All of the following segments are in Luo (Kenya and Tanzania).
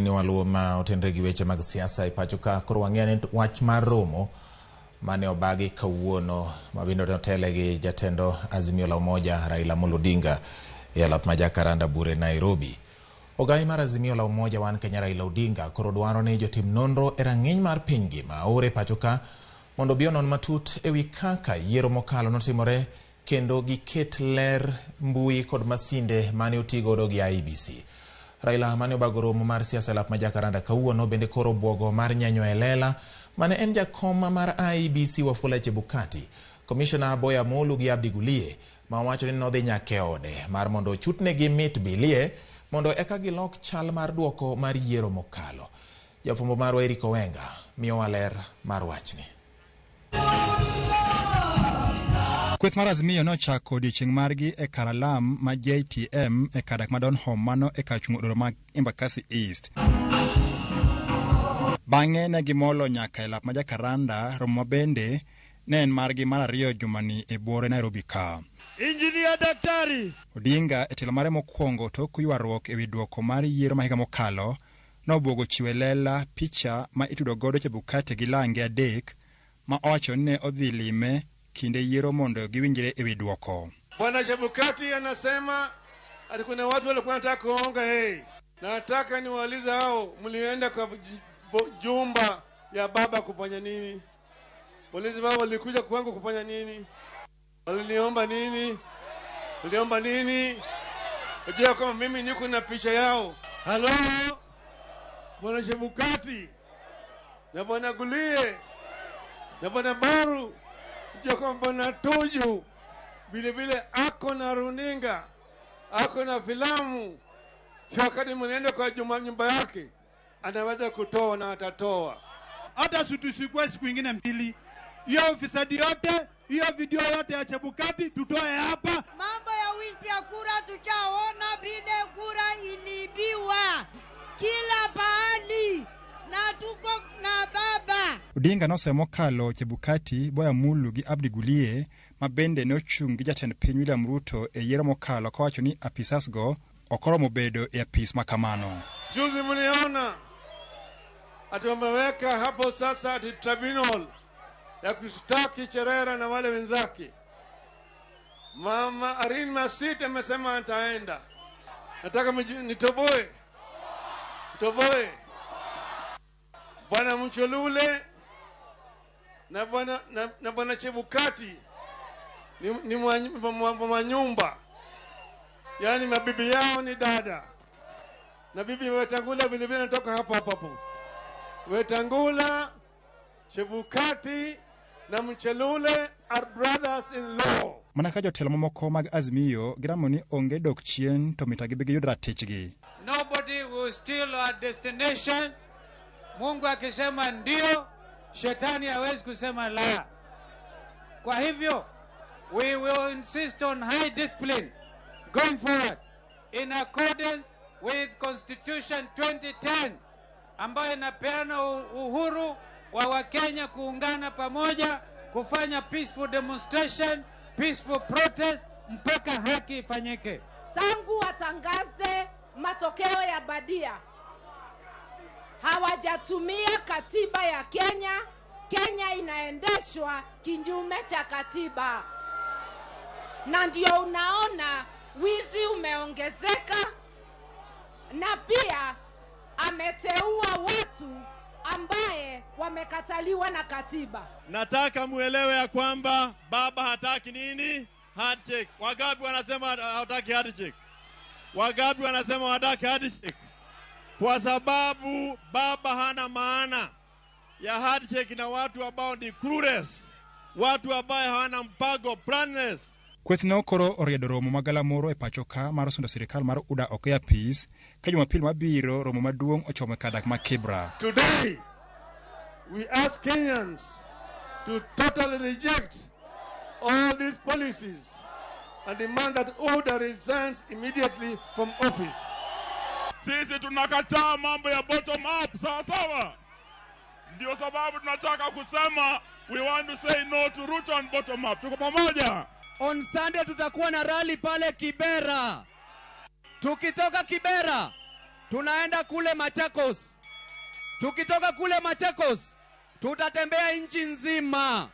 Mbekni waluwo ma otenre gi weche mag siasa e pacho ka. Koro wang'eyo ni wach mar romo mane obagi kawuono ma bende otele gi jatendo Azimio la Umoja Raila Amolo Odinga e alap ma Jacaranda Bure, Nairobi. Ogai mar Azimio la Umoja wan Kenya Raila Odinga koro dwaro ni jotim nonro e rang'iny mar piny ngima oore pacho ka mondo obi onon matut ewi kaka yiero mokalo notimore kendo giket ler mbui kod masinde mane otigodo gi IEBC. Raila mane obago romo mar siasa e lap ma Jacaranda kawuono bende koro buogo mar nyenyo e lela mane en jakom mar IEBC Wafula Chebukati, Komishona Boya Molu gi Abdi Gulie ma owacho ni nodhi nyaka e ode mar mondo ochutnegi mit bilie mondo eka gilok chal mar duoko mar yiero mokalo. Jafwambo marwa Eric Owenga miyowa ler mar wachni. Kweth mar Azimio nochako odiechieng' margi e kar alam ma JTM e kar dak ma Donholm mano e kar chung' od ma Embakasi East. Bang'e ne gimolo nyaka e lap ma Jacaranda, romo ma bende ne en margi mar ariyo jumani e buore Nairobi ka. Injinia Daktari. Odinga e telo mare mokwongo tok ywaruok ewi duoko mar yiero ma higa mokalo nobuogo chiwo e lela picha ma itudo godo Chebukati gi lange adek ma owacho ni ne odhi lime kinde yiero mondo giwinjre ewi duoko. Bwana Chebukati anasema ati kuna watu walikuwa wanataka kuonga yeye. Nataka niwaulize hao, mlienda kwa jumba ya baba kufanya nini? Polisi baba walikuja kwangu kufanya nini? Waliniomba nini? Waliomba nini? Unajua kama mimi niko na picha yao. Halo, Bwana Chebukati na Bwana Gulie na Bwana Baru, unajua kwamba Bwana Tuju vile vile ako na runinga, ako na filamu. Si wakati mnaenda kwa juma nyumba yake anaweza kutoa na atatoa. Hata tusikue siku ingine mbili. Hiyo ufisadi yote, hiyo video yote ya Chebukati tutoe hapa. Mambo ya wizi ya kura tuchaona vile kura iliibiwa kila pahali na tuko na baba. Odinga nosemo mokalo Chebukati, Boya Mulu gi Abdi Gulie ma bende ne ochung' gi jatend piny William Ruto e yiero mokalo kowacho ni apisas go ok oromo bedo e apis ma kamano. Juzi mliona ati wameweka hapo sasa ati tribunal ya kushtaki Cherera na wale wenzake. Mama Irene Masit amesema ataenda. Nataka nitoboe. Nitoboe. Bwana Mchelule na bwana na bwana Chebukati ni mwa nyumba. Yaani mabibi yao ni dada. Na bibi Wetangula vile vile anatoka hapo hapo hapo. Wetangula, Chebukati na Mchelule are brothers in law. Mana ka jotelo mamoko mag Azimio giramo ni onge dok chien to mita gibi giyud ratichgi. Nobody will steal our destination. Mungu akisema ndio, shetani hawezi kusema la. Kwa hivyo, we will insist on high discipline going forward in accordance with Constitution 2010 ambayo inapeana uhuru wa Wakenya kuungana pamoja kufanya peaceful demonstration, peaceful protest mpaka haki ifanyike. Tangu watangaze matokeo ya badia hawajatumia katiba ya Kenya. Kenya inaendeshwa kinyume cha katiba, na ndio unaona wizi umeongezeka, na pia ameteua watu ambaye wamekataliwa na katiba. Nataka muelewe ya kwamba baba hataki nini? Handshake. Wangapi wanasema hataki handshake? Wangapi wanasema hataki handshake? Kwa sababu baba hana maana ya handshake na watu ambao ni clueless, watu ambao hawana mpango, planless. Kwethno koro oriedo romo ma galamoro e pacho ka mar sundo sirikal mar UDA oko e apis ka Jumapil mabiro romo maduong' ochomo e kar dak ma Kibra. Today, we ask Kenyans to totally reject all these policies and demand that UDA resigns immediately from office. Sisi tunakataa mambo ya bottom up, sawa sawa. Ndio sababu tunataka kusema we want to say no to Ruto and bottom up. Tuko pamoja. On Sunday tutakuwa na rally pale Kibera. Tukitoka Kibera Tunaenda kule Machakos. Tukitoka kule Machakos, tutatembea nchi nzima,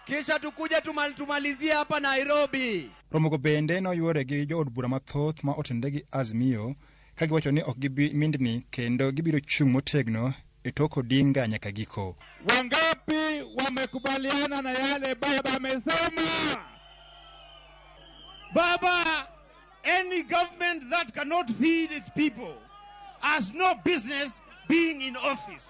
kisha tukuje tumalizie hapa Nairobi. Romogo bende noyuore gi jood bura mathoth ma otenore gi Azimio ka giwacho ni ok gibi mindni kendo gibiro chung' motegno e tok Odinga nyaka giko. Wangapi wamekubaliana na yale baba amesema? Baba, any government that cannot feed its people has no business being in office.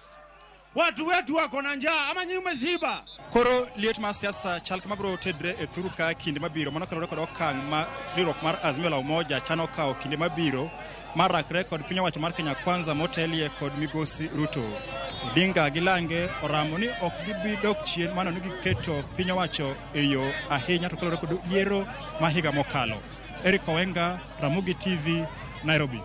Watu wetu wako na njaa ama nyinyi mmeshiba? Koro liet mar siasa chal kama biro tedre e thuru ka kinde mabiro mano kaluwore kod okang' ma riwruok mar Azimio la Umoja chano kawo kinde mabiro mar rakre kod piny owacho mar Kenya Kwanza motelie kod migosi Ruto. Odinga gi Lange oramo ni ok gibi dok chien mano ni giketo piny owacho e yo ahinya to kaluwore kod yiero ma higa mokalo. Eric Owenga, Ramogi TV, Nairobi.